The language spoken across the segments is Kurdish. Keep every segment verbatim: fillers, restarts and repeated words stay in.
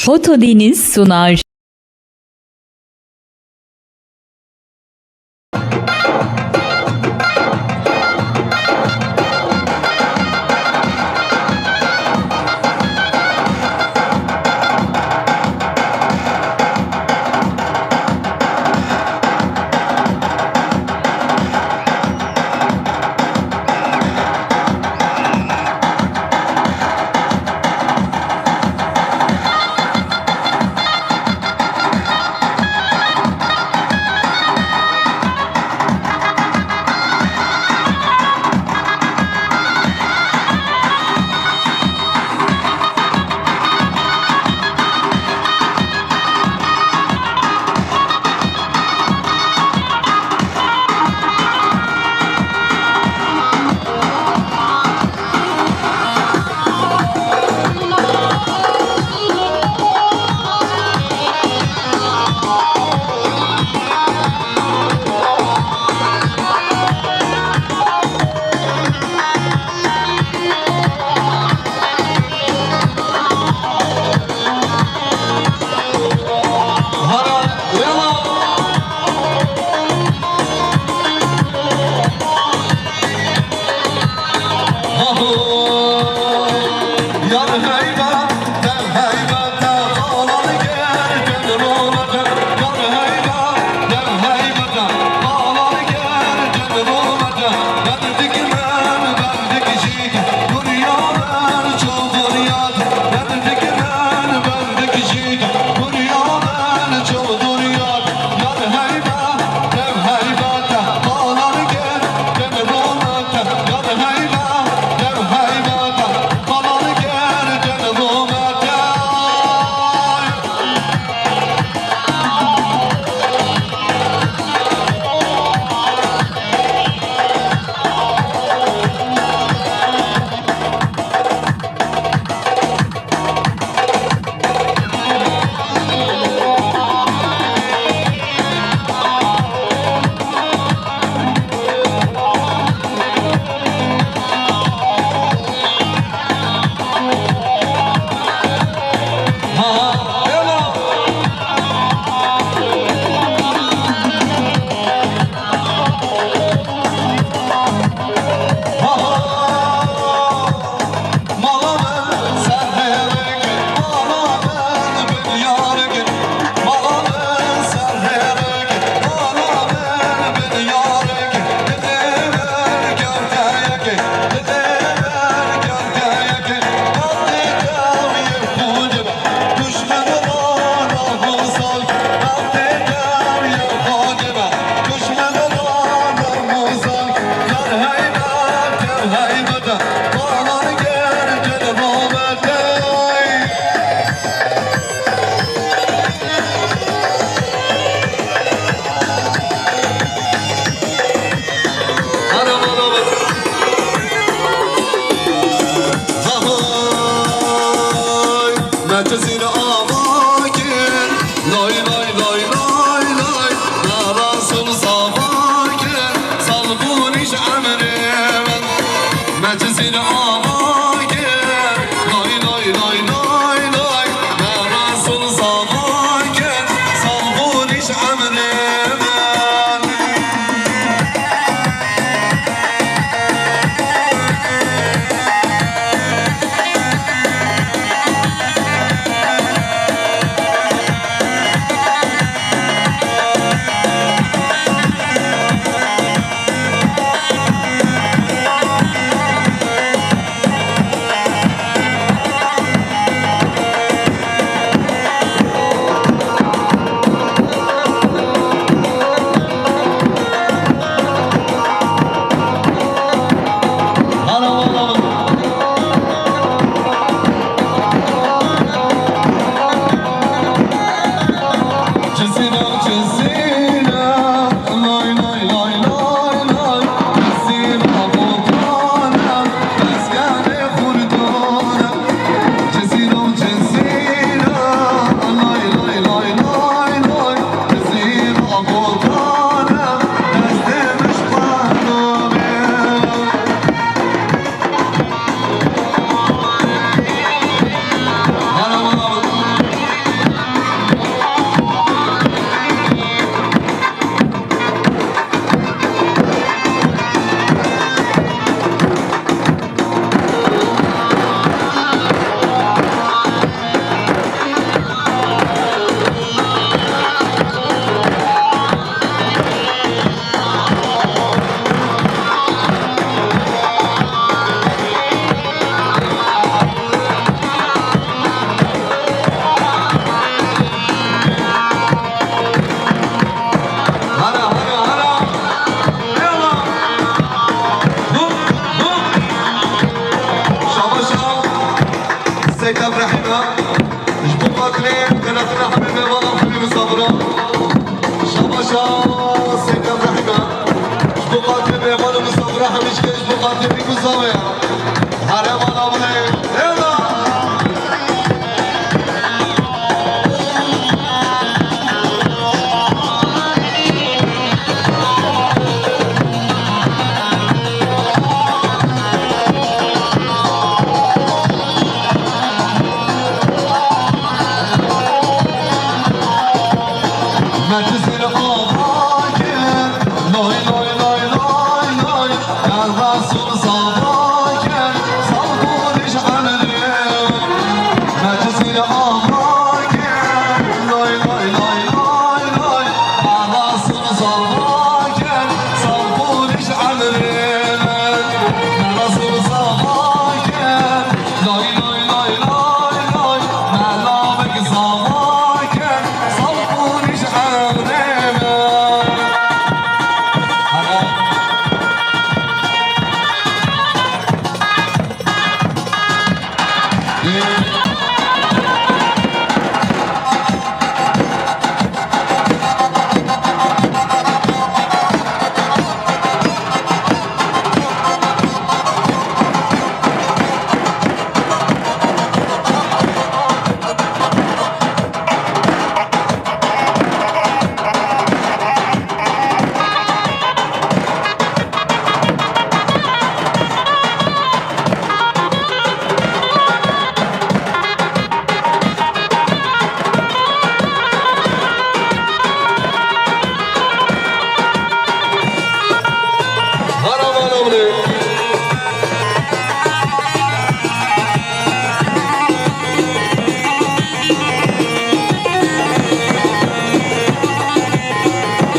Foto Deniz sunar. Sêkab Rehîm e. Ji bo xatirê xelafina hemî mêvanan, hemî misafiran. Şabaşa Sêkab Rehîm e. Ji bo xatirê mêvan û misafiran hemî ji bo xatirê Bîk û Zavê ye. Here mala binê. Êla!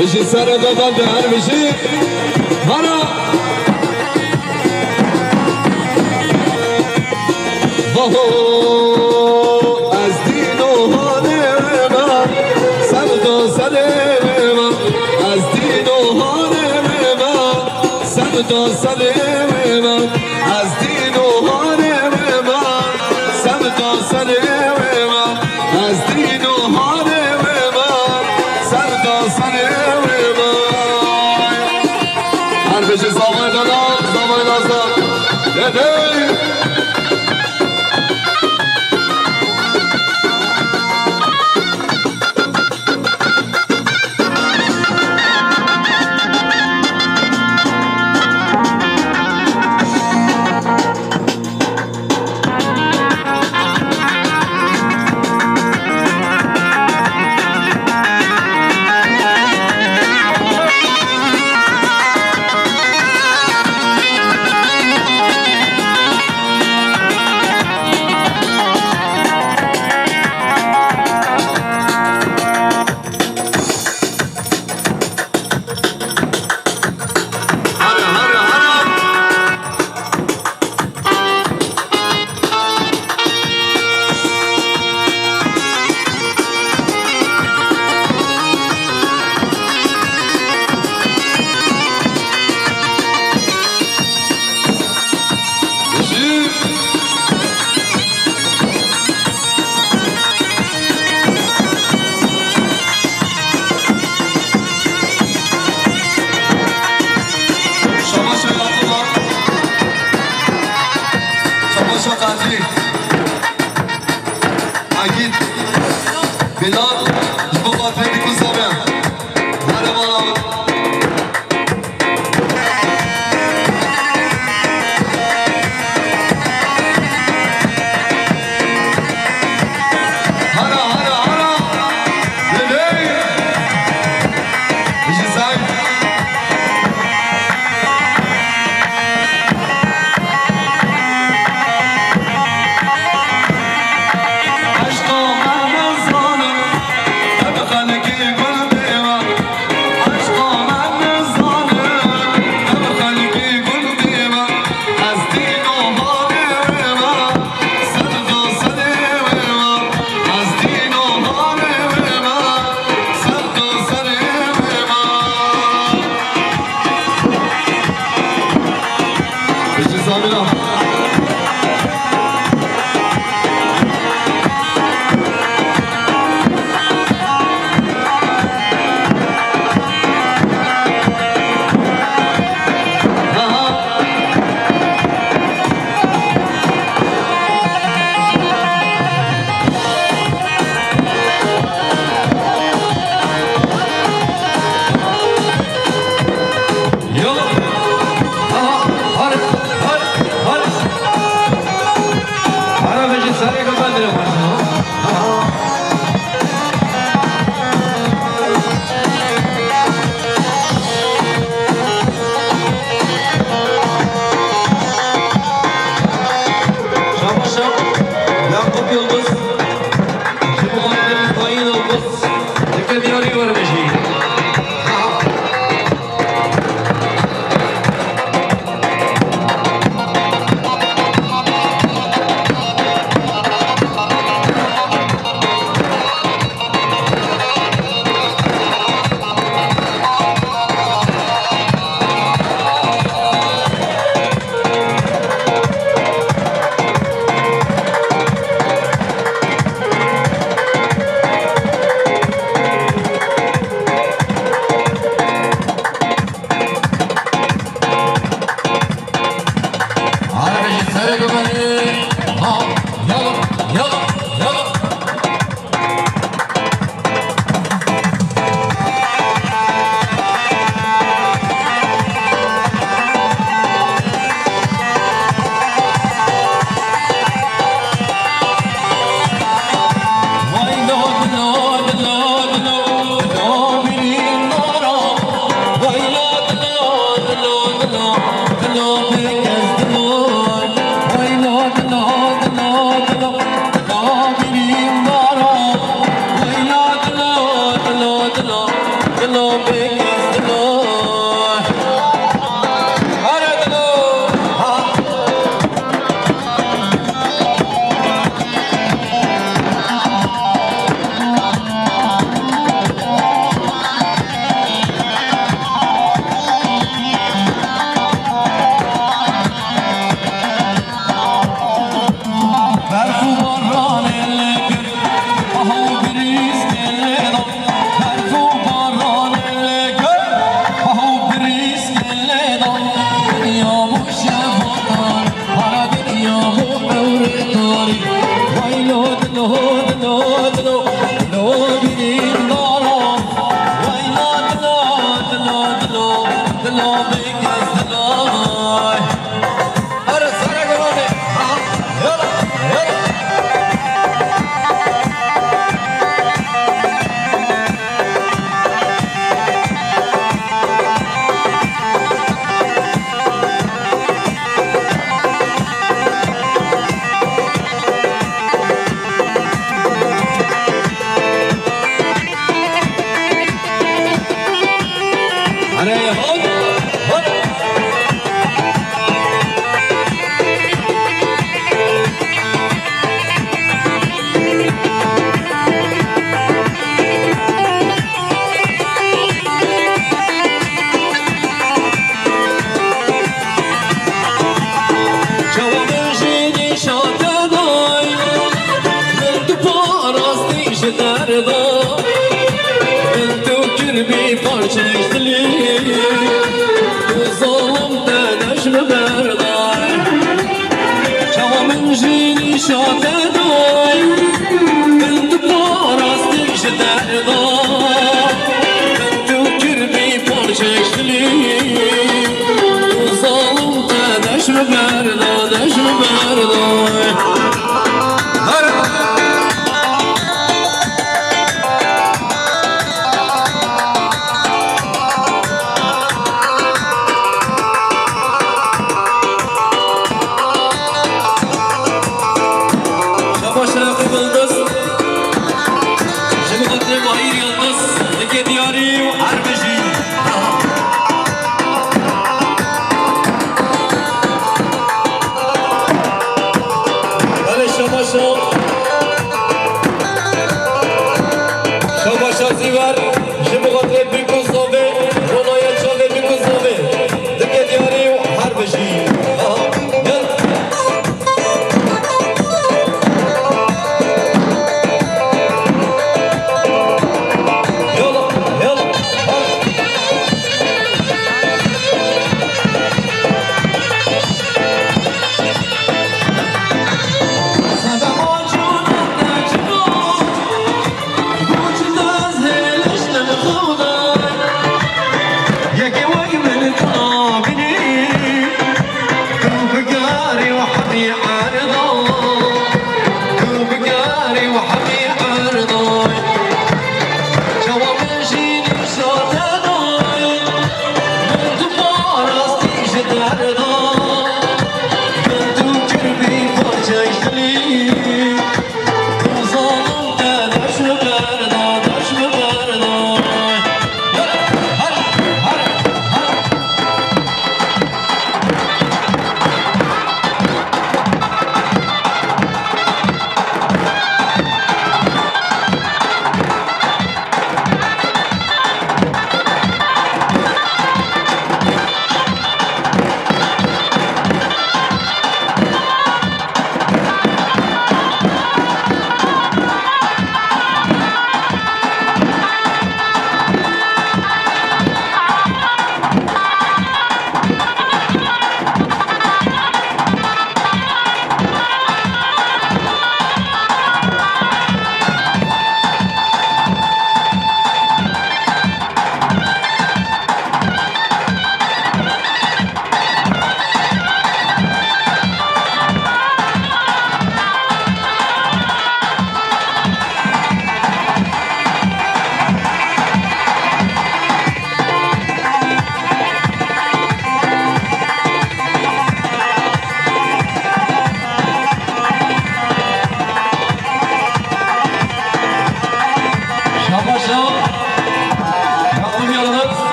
Bijî serê dogan de her bijî. Hara. Vaho ez dîno hanê me, semto serê me, ez dîno hanê me, semto serê me, ez dîno hanê me, semto serê me, ez dîno hanê me, semto serê me. Her bijî zavay dana, zavay naza. Yedey. Şabaşa Yakuba, Şabaşa Kadri, Agit, Bilal, ji bo xatirê Bîk û Zavê. Hare mala. Hara, hara, hara. Leley. Ji Zayd. Eşqa me nezanin. Şabaşa Yakup Yıldız, ji muxatirên Tayin Yıldız, dike diyarî wermejî. Berf û baranê lê kir, aha û birîskê lê dan. Berf û baranê lê kir, aha û birîskê lê dan. Dinya bû şev û tarî, hara dinya bû ewrê tarî. Waylo dilo, dilo, dilo, dilo birîndara. Waylo dilo, dilo, dilo, dilo bêkes dilo. Here, sere gurane. Ha, yala, yala. Here, hop, hop. Çawa min jî nîşan te day, min tu parastî ji derda. Min tu kirbî parçeyek dilî, tu zalim te neş min berday. Çawa min jî nîşan te day, min tu parastî ji derda. Min tu kirbî parçeyek dilî, tu zalim te neş min berda, neş min berda. Her Şabaş Şerefî Yıldız. Ji bo xatirê Mahîr Yıldız, dike diyarî û her bijî. Belê şabaşa. Şabaşa Zîver. Ji bo xatirê bîk û zavê, ronaya çavê bîk û zavê. Dike diyarî û her bijî. Aha, gel. Yala, yala, ha.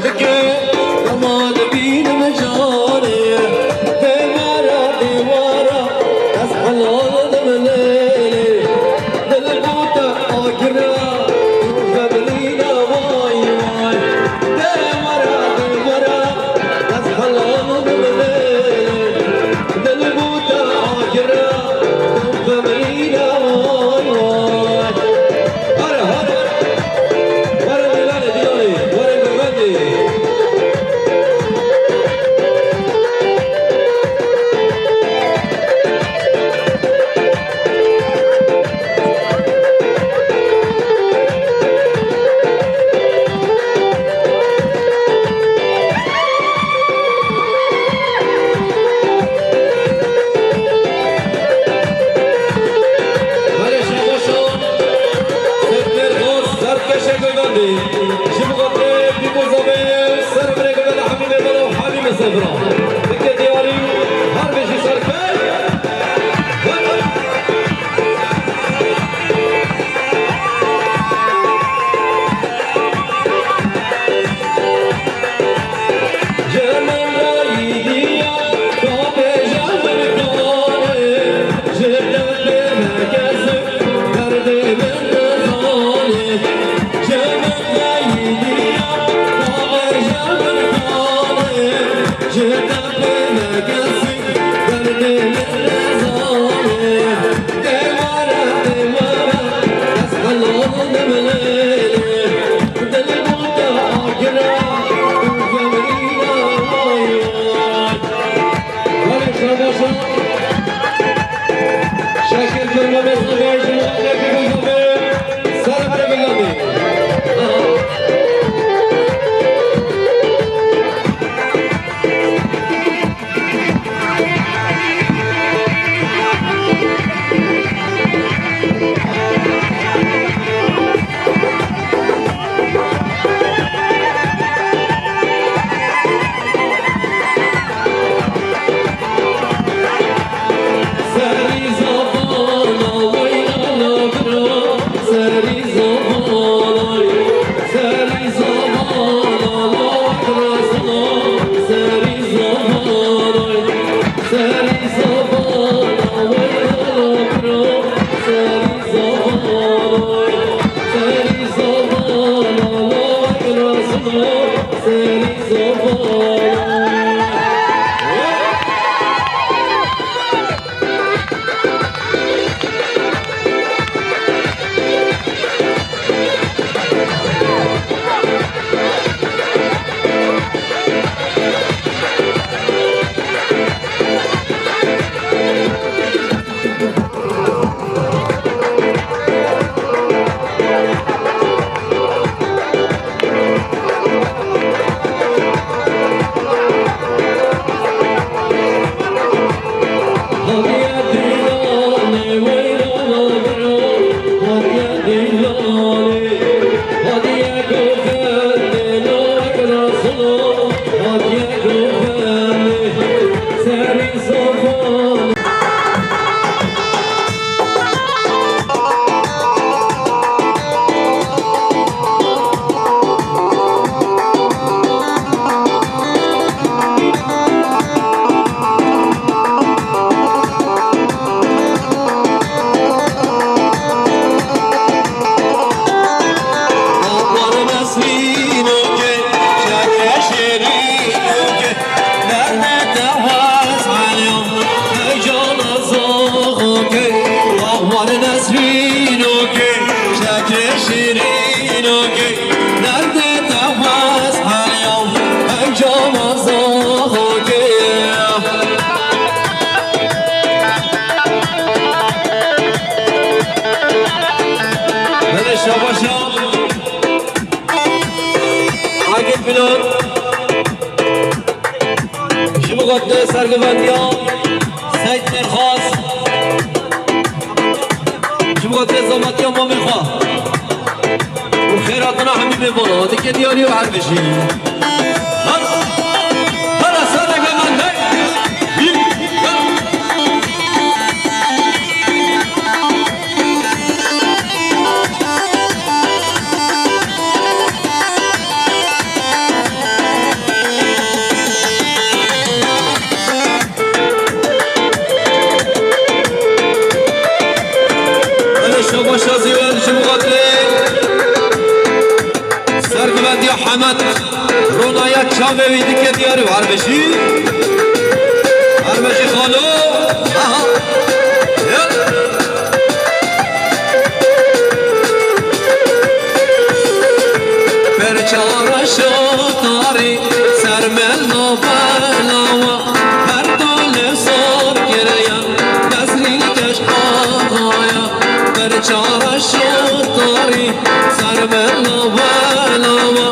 Dike, dema dibînim canê, dêwara, dêwara, ez helal dim lêlê. Dil bû te agira, xemilîna vay vay. Dêwara, dêwara, ez helal dim lêlê. Dil bû te agira, xemilîna vay vay. Hare, hare. Were Dîlanê, Dîlanê, were Govendê. Belê şabaşan, Seytmêrxas, serkeşê Govendê. Ji bo xatirê Bîbo Zavê, ser birê Govendê Hemîmê Bela û Hemîmê Sefra. Dike diyarî, her bijî serkey. Belê şabaşa. Agir Bilal. Ji bo xatirê sergivendiya Seytmêrxas. Ji bo xatirê zematiya mamê xwe. Û xêr hatina hemî mêvanan. Dike diyarî û her bijî. Her, her esereke mende. Ronaya çavê wî dike diyar û her bijî. Her bijî xalo. Aha. Ya. Perça reşa tarî ser mela belawa. Her dole sar kiriya Nesrîn keş ağaya. Perça reşa tarî ser mela belawa.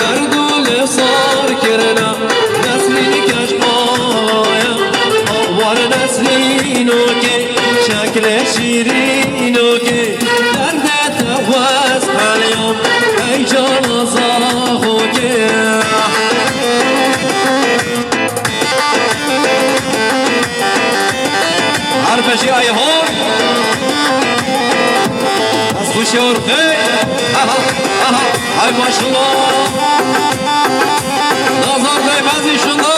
Her dole sar kirina Nesrîn keş ağaya. Awar Nesrîno ke şekle şîrîno ke derde te wez helya. Ey cana zaxo ke. Her beşî ay hor. Ez xweşî hor xey. Aha, aha. Ay maşallah. Nazar Bey, ben de şunda.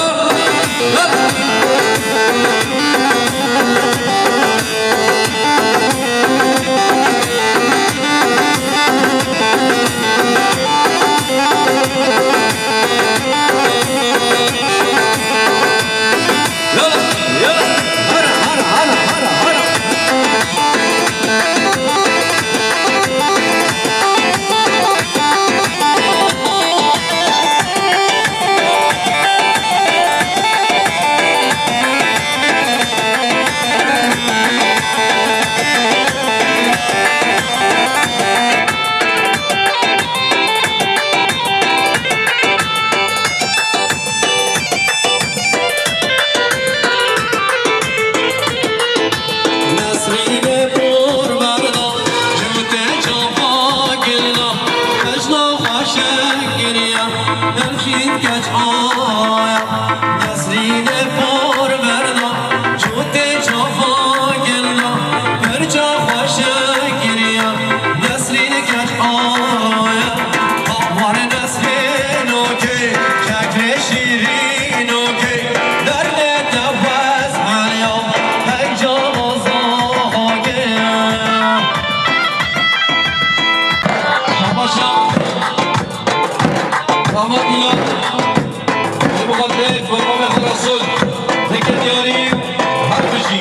Nesrînê por berda, cûtê çapa girna, bejna xweşik kiriya, her çît keç aya. Nesrînê por berda, cûtê çapa girna, perça xweşik kiriya, Nesrîn keç aya. Awar Nesrîno ke, şeklê şîrîno ke, derdê te wez heliya, hey cana zaxo ke. Şabaşa. Rahmet Milan. Ê muqedder, Peyxamber Resul. Dike diyarî, her bijî.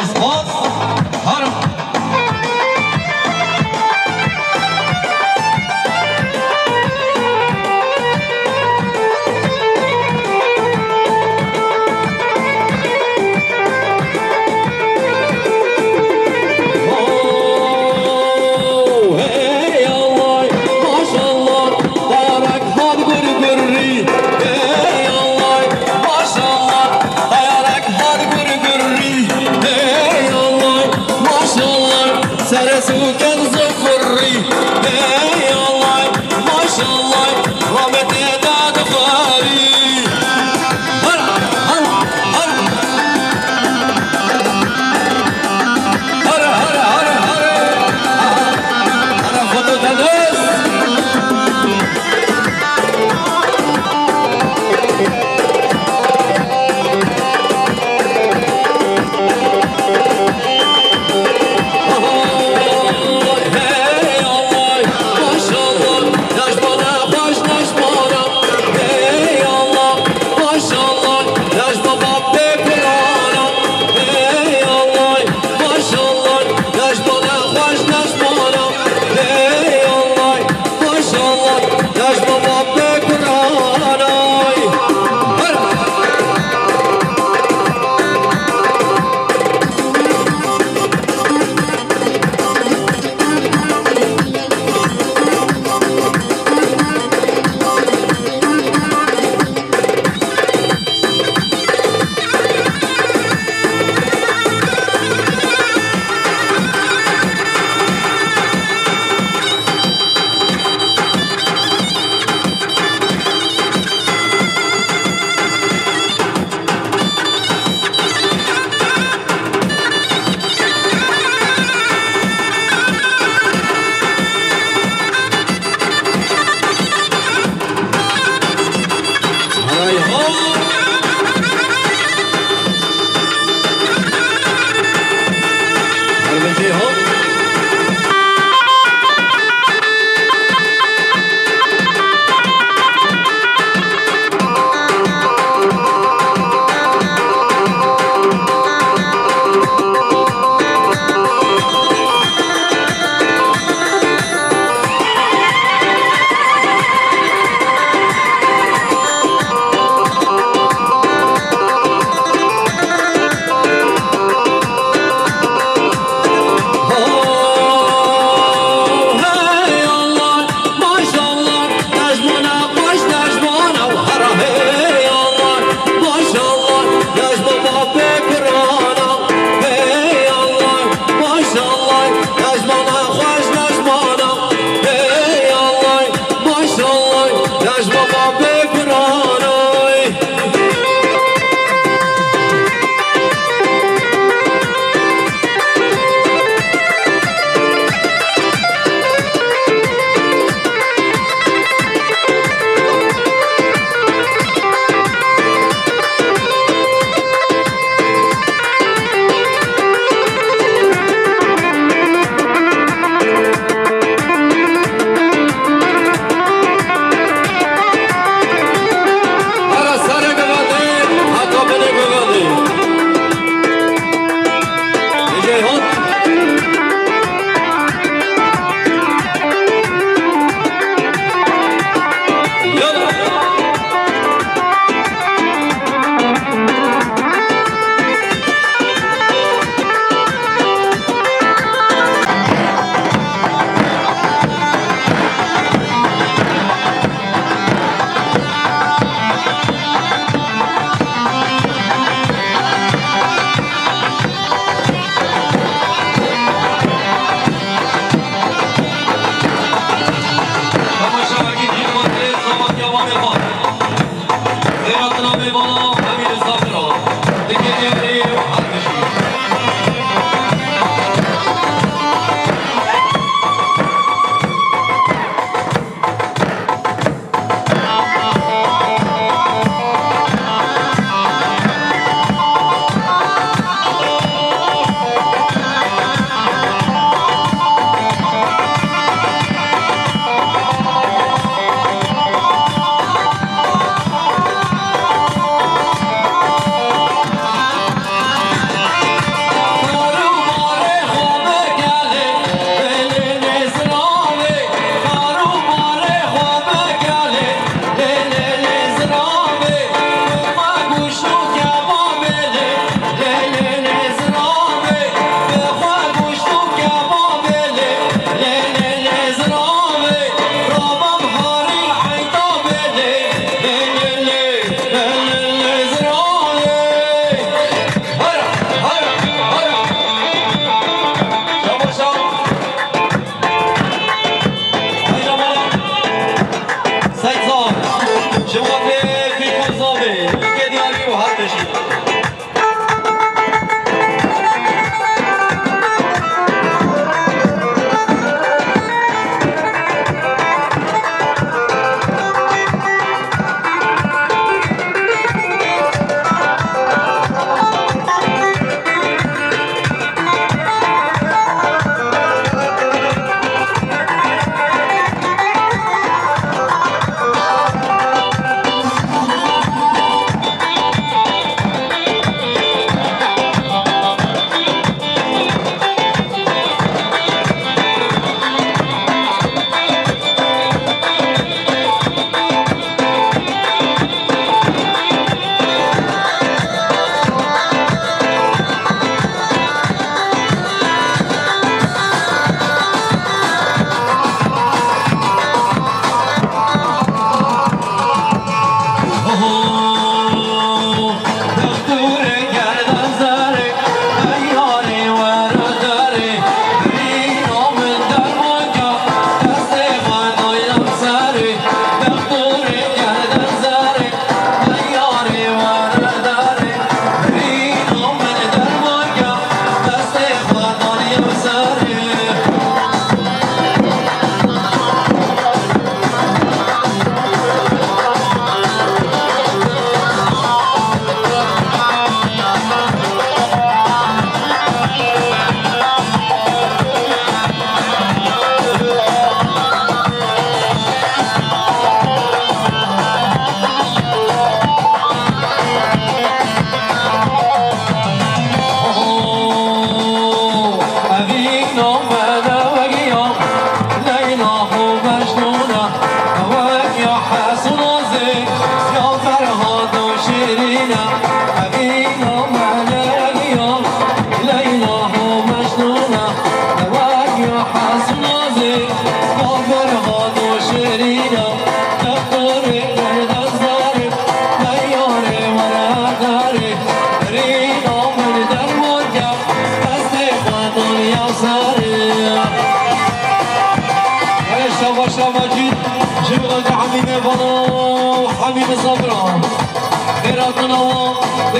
Spas. Herim. Hey Allah, maşallah, dayarak hat gurgurri. Hey Allah, maşallah, dayarak hat gurgurri. Hey Allah.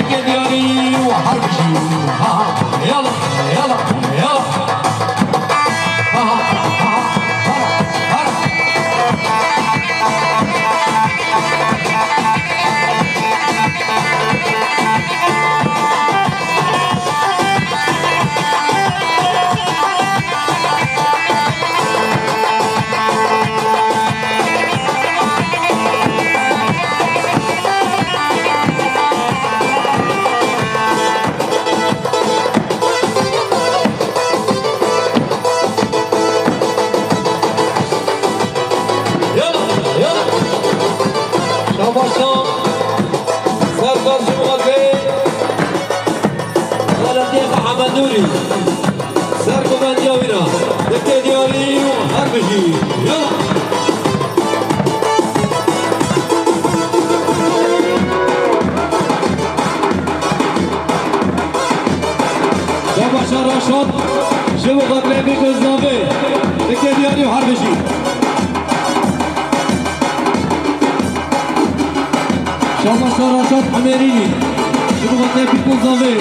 Diyarî û her bijî. Ha, yala, yala, yala. Ha, ha, ha, ha, ha. Yala, yala. Şabaşa. Serkar Cumhurbaşkanı. Xeletê Mihemed Nûrî. Ser guvendiya wî re. Dikê diyarî û her bijî. Yala. Şabaşa Raşad. Ji bo xatirê vî ku zavê. Dikê diyarî û her bijî. Şabaşa Raşad Emerî. Ji bo xatirê vî ku zavê.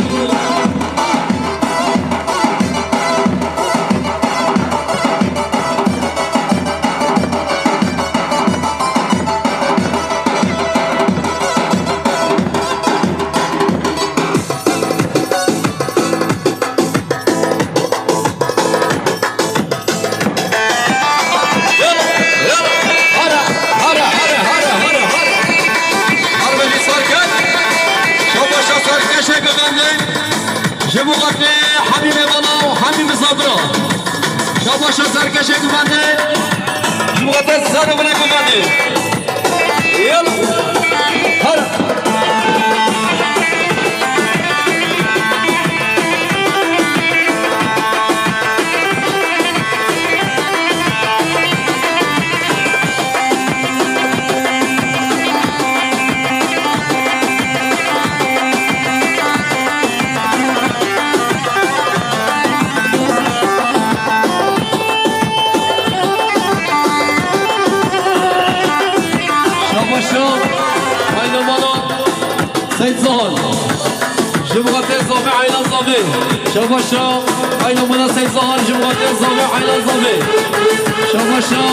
Hara, hara, hara. Harbejî Serkeş. Şabaşa Serkeşê guvendê. Ji bo xatirê hemî mêvana û hemî misafira. Şabaşa Serkeşê guvendê. Ji bo xatirê ser û binê guvendê. Yala. Hara. Şabaşa, hayna mala. Seyîd Zahar. Ji bo xatirê zavê, aîla zavê. Şabaşa. Aîla mala Seyîd Zahar, ji bo xatirê zavê, aîla zavê. Şabaşa.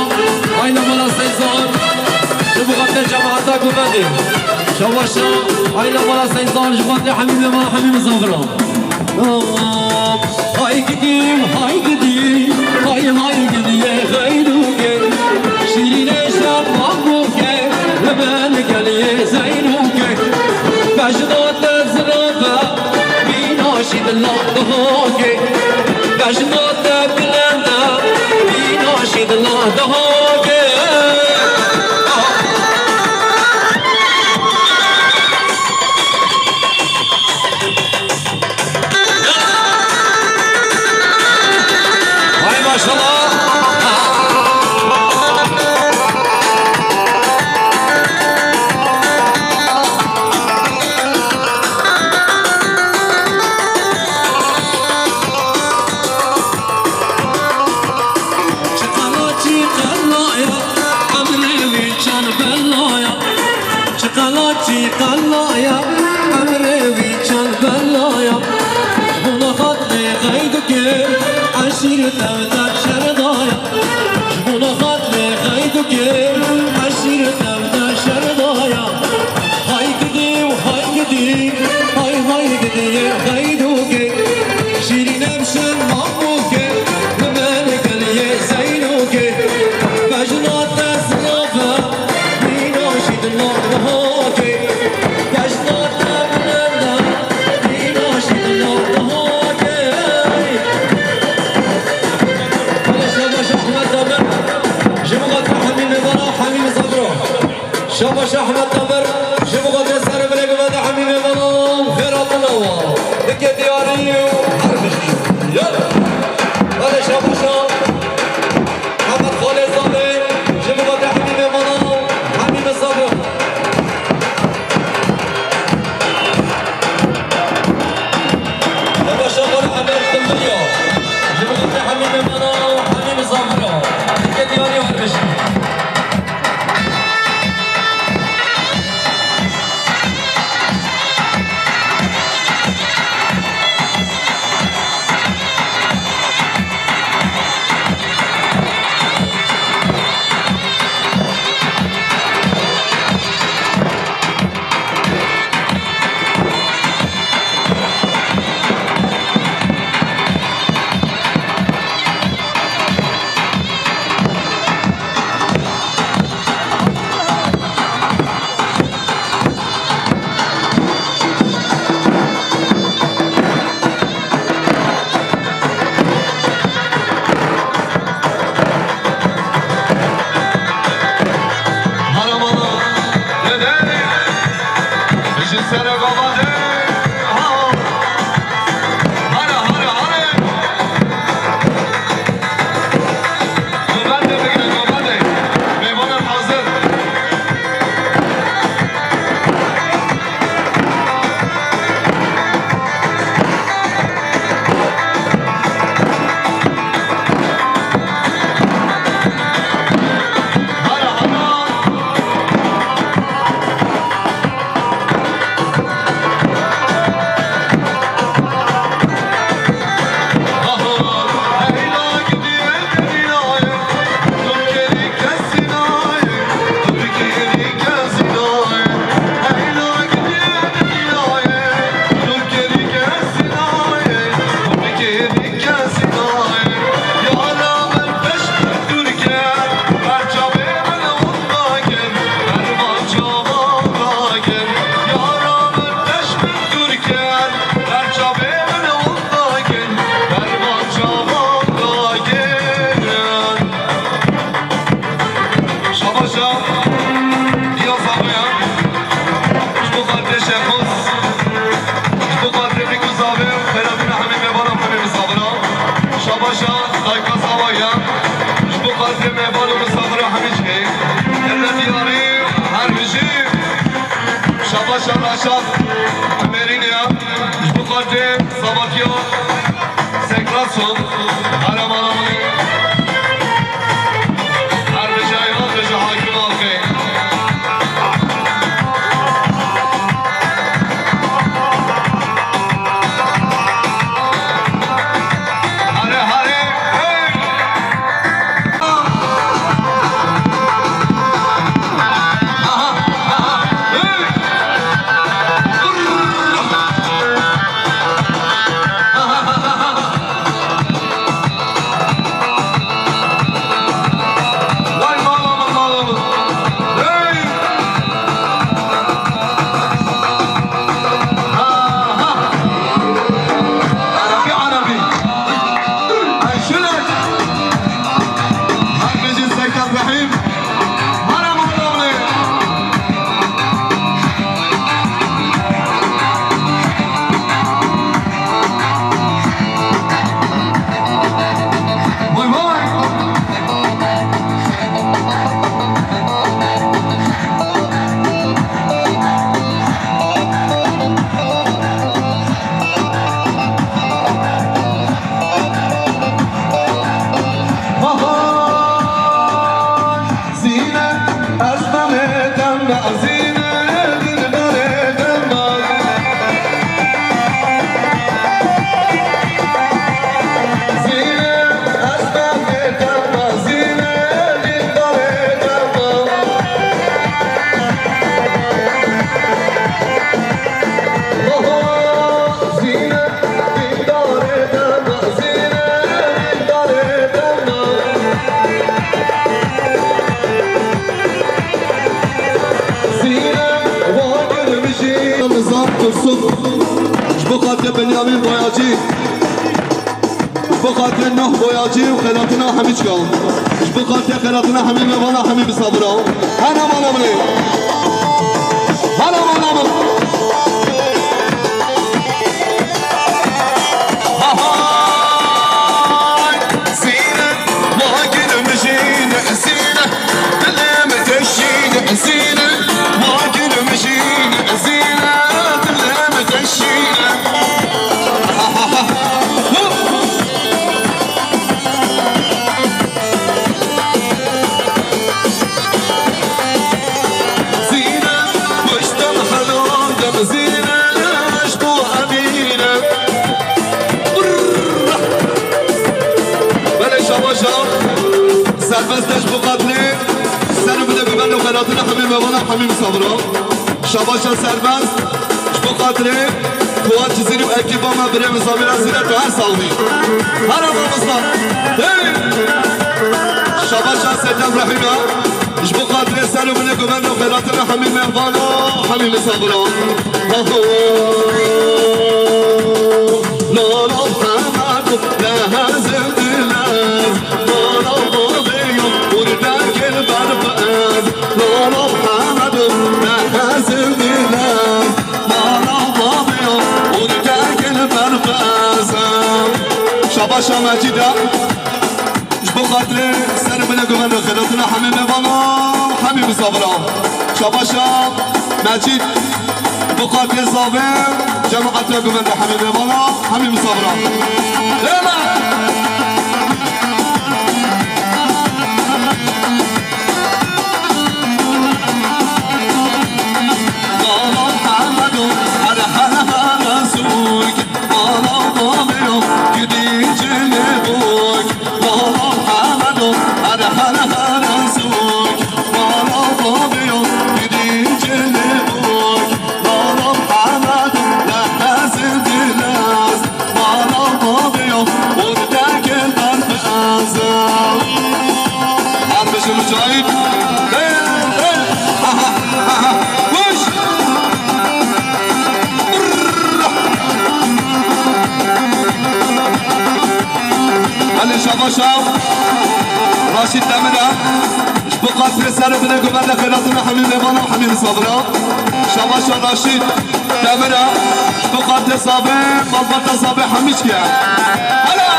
Aîla mala Seyîd Zahar. Ji bo xatirê cemaeta guvendê. Şabaşa. Aîla mala Seyîd Zahar, ji bo xatirê hemî mêvana, hemî misafiran. Hay gidim, hay gidim, hay hay gidiye xeyruke. Şîrîne şap mamuke, li ben geliyê Zeynuke. Bejna te zirafe, bîna şî dila dihoke. Bejna te bilende, bîna şî dila dihoke. Hay maşallah. Çiqala çiqala ya, emrê wî çend bela ya. Çiqala çiqala ya, emrê wî çend bela ya. Ji bona xatirê xeydokê, eşîret ev te şer daya. Ji bona xatirê xeydokê, eşîret ev te şer daya. Hay gidî û hay gidî, hay hay gidî yê xeydokê. Şîrîn ev şem mamokê, li ber geliyê Zeynoke. Bejna te zirafe, mîna jî dila dihoke. Bejna te bilende, mîna jî dila dihoke. Hele şabaş Ahmet Demir, ji bo xatir hemî mêvana, hemî misafira. Şabaş Ahmet Demir, ji bo xatir serê binê guvende hemî mêvana, xêr hatina we. Dikê diyarî û her bijî. Yala. Belê şabaşa. Mehmet Xalê Zalê, ji bo xatir hemî mêvana, hemî misafira. Şabaşa Xalê Emer Dimbilya, ji bo xatir hemî mêvana, hemî misafira. Dikê diyarî û her bijî. Merîniya, ji bo xatirê Sabatiya Sekrason, Aramalamalê. Her bijayê, her bijî hakim axê. Hare, hare, hey! Vay mala min, mala min. Hey! Aha! Erebî, erebî. Ay şulet. Her bijî Seyda Zehîm. Mala min, mala min. Vay vay. Zîne, ez demê dem, Zîne, dilberê dem. Zîne, ez demê dem, Zîne, dilberê dem. Oho, Zîne, dilberê dem, Zîne, dilberê dem. Zîne, wa gul mijî. Nizam Tursun, ji bo xatirê Benyamîn Boyacî, ji bo xatirê Nuh Boyacî û xelatina Hemîçka, ji bo xatirê xelatina Hemî Mevana, Hemî Misafira. Hana mala min ê. Hana mala min. Hay! Zîne, wa gul mijîn, Zîne, dilê min teşîn, Zîne, wa gul mijîn, Zîne, dilê min teşîn. Zîne, pişta min xelandim, Zîne, ji bo Emîne. Belê şabaşa, serbest e ji bo xatirê ser û binê guvend û xelatina hemî mevana, hemî misafira. Şabaşa serbest, ji bo xatirê Fuat Cizîrî û ekîba me, birê min Samîra Zîne, tu her sax bî. Hera mamosta. Hey! Şabaşa Seyda Brahîma, ji bo xatirê ser û binê guvend û xelatina hemî mevana, hemî misafira. Aho! Lala Muhammed, lehezim dilez, lala babiyo, urdekil berfez, lala Muhammed, lehezim dilez, lala babiyo, urdekil berfez. Şabaşa Mecîda. Ji bo xatirê ser û binê guvend û xelatina hemî mevana, hemî misafira. Şabaşa Mecîd, ji bo xatirê zavê cemaeta guvend û hemî mevana, hemî misafira. Êma! Lala Muhammedo, hare hare hare sûk. Lala babiyo, gidî cilê bûk. Lala Muhammedo, hare hare hare sûk. Lala babiyo, gidî cilê bûk. Lala Muhammedo, lehezê dilez. Lala babiyo, urdekê berfez. Her bijî Mücahit. Hey, hey. Aha, aha. Kuş. Belê şabaşa Raşîd Demir e. Ji bo xatirê ser û binê guvend û xelatina hemî mevana, hemî misafira. Şabaşa Raşîd Demir e. Ji bo xatirê zavê, malbata zavê Hemîçkê. Hele!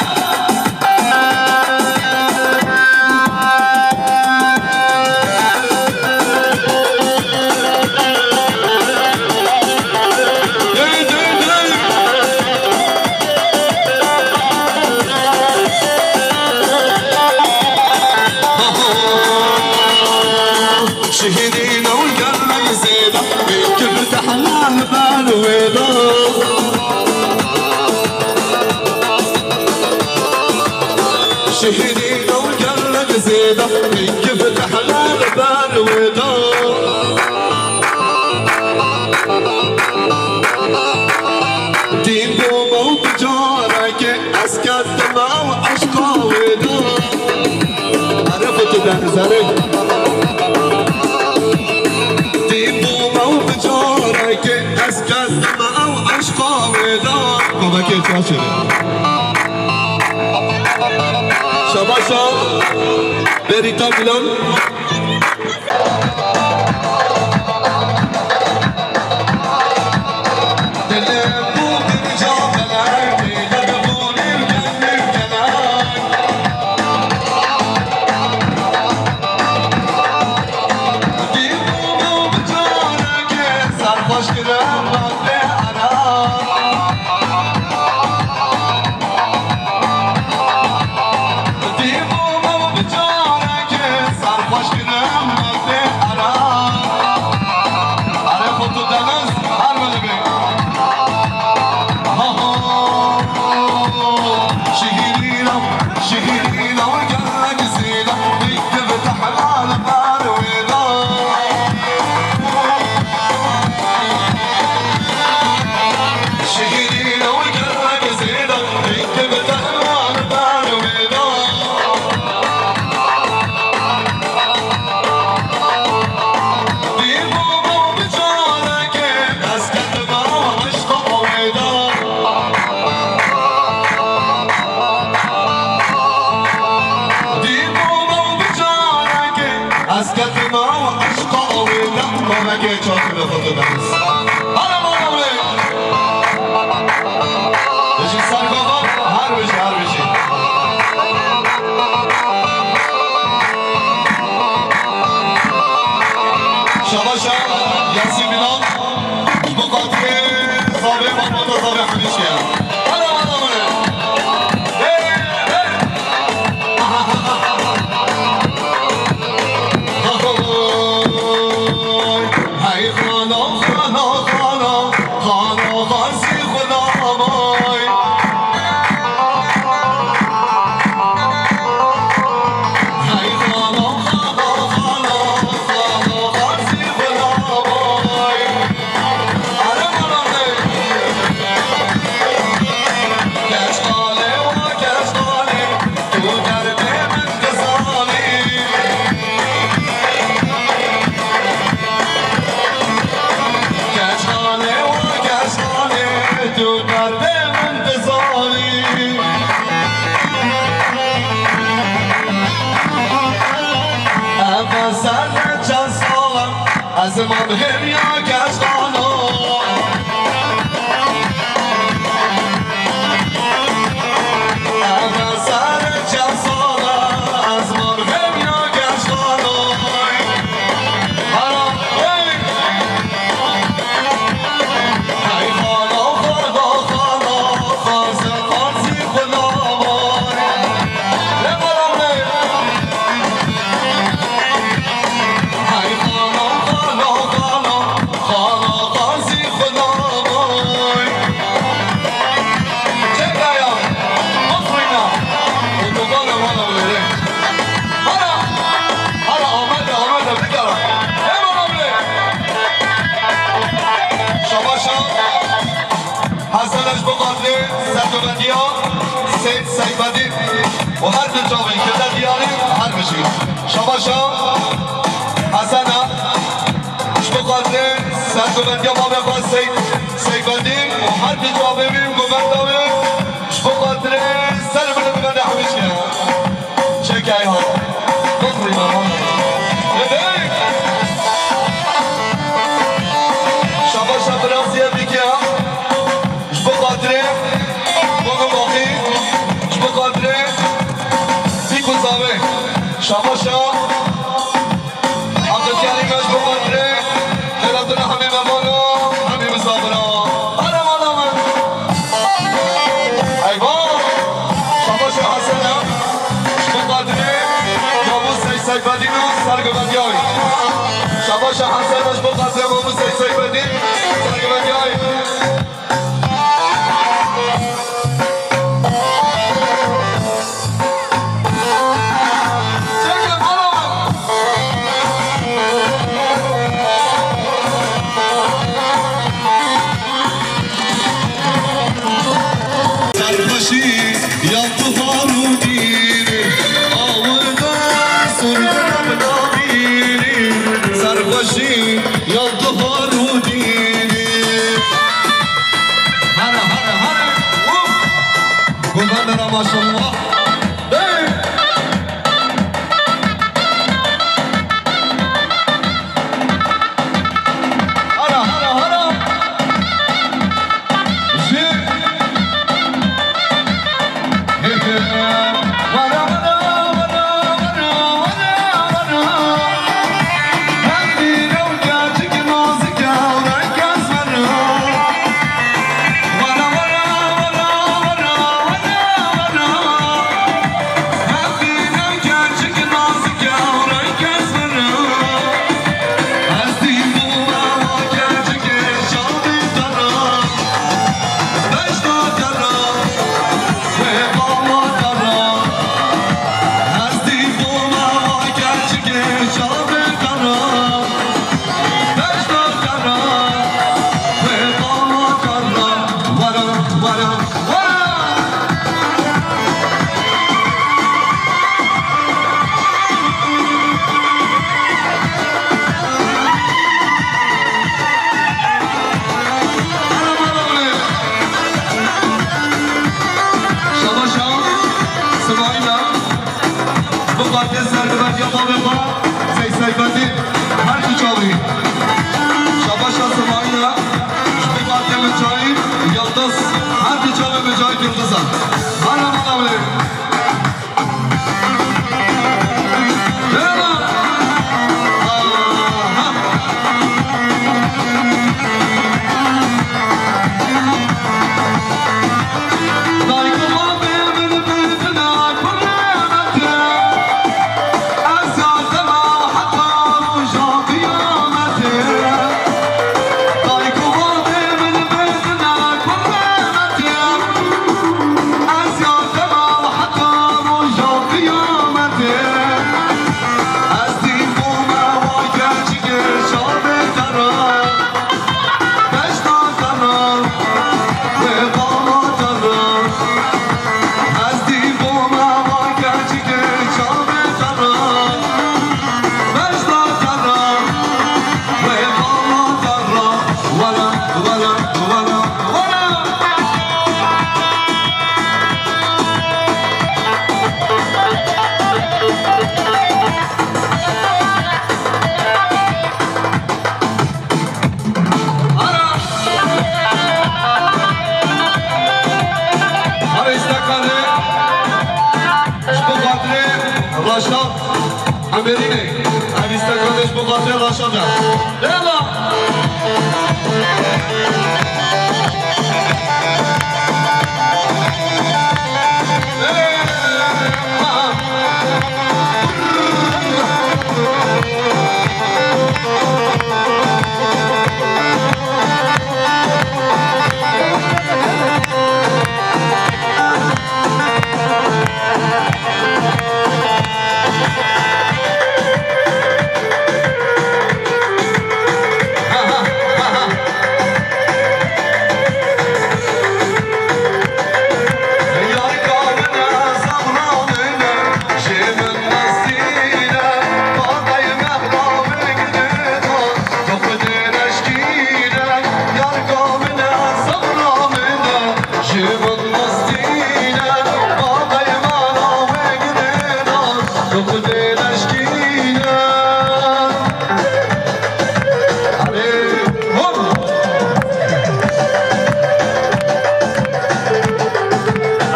Şihrî ew gelek zêde, min gift hela li ber wê da. Dîn bûm ew bi carekê, ez ketime ew eşqa wê da. Erê xwe tu deniz, erê. Dîn bûm ew bi carekê, ez ketime ew eşqa wê da. Babekê çaşê. Şabaşa Berîta Milan. Dî bûm ew bi carekê serxweş kirim me pê era. Erê xwe tu deniz her milibê. Ha ha. Şihîrîna, şihîrîna gelek zêde. Dî bi tehra li ber wê da. Şehîrî ew gelek zêde, hingê bi tehran ber wê da. Dî bûm ew bi carekê, ez ketime eşqa wê da. Dî bûm ew bi carekê, ez ketime ew eşqa wê da. Babekê çaxê xwe tu deniz. Hala mala wê. Bijî ser gava, her bijî, her bijî. Şabaşa Yasîn Bilal. Ji bo xatirê zavê malbata zavê hemî çiya. Hala, hala, hala. Hey, hey. Hey, xana, xana, xana, xana, xansî xwe namay. Hey, xana, xana, xana, xana, xansî xwe namay. Ez ê mabhêmiya keşxano. Eve ser çend sala ez mabhêmiya keşxano. Hara, hey! Hey xana, xana, xana, xaze, xazî xwe namay. Hey xana, xana, xana, xana, xazî xwe namay. Çeka ya, bixwîna, û dogana wana bilêre. Hala, hala Amed e, Amed e, bikara. Hey bana bilê. Şabaşa. Hesena ji bo xatirê sergovendiya Seyîd Seyfedîn û her du çavên kirde diyarî her bijî. Şabaşa Hesena ji bo xatirê sergovendiya bavê xwe Seyîd Seyfedîn û her du çavê wî û govenda wî ji bo xatirê ser bi govenda hemî çiya. Çekay ha. Bixwîne ha. Hey! Şabaşa Fransîya bîke ha. Ji bo xatirê Bano Baxî. Ji bo xatirê Bîk û Zavê. Şabaşa Abdulkerîm ji bo xatirê Xêratina hemî mehmano, hemî misafira. Hale mala me. Eyvah! Şabaşa Hesena, ji bo xatirê Yavuz Sey Seyfedîn û sergovendiyayî. Şabaşa Hesena, ji bo xatirê Yavuz Sey Seyfedîn, sergovendiyayî. Ya dihar û dîrî, awirda surdina bi navîrî, serxweşî ya dihar û dîrî. Hana, hana, hana. Uf! Gulbendera maşallah. Hey! Hana, hana, hana. Ji Şabaşa Simayîla, bi xatirê serdiverdiya bavê xwe, Sey Seyfeddîn, her du çavî. Şabaşa Simayîla, ji bo xatirê Micahîd Yildiz, her du çavê Micahîd Yildiz e. Hana mala wê. Ara istekane ji bo xatirê Raşa Emerînê. Ev istekane ji bo xatirê Raşa da. Ela!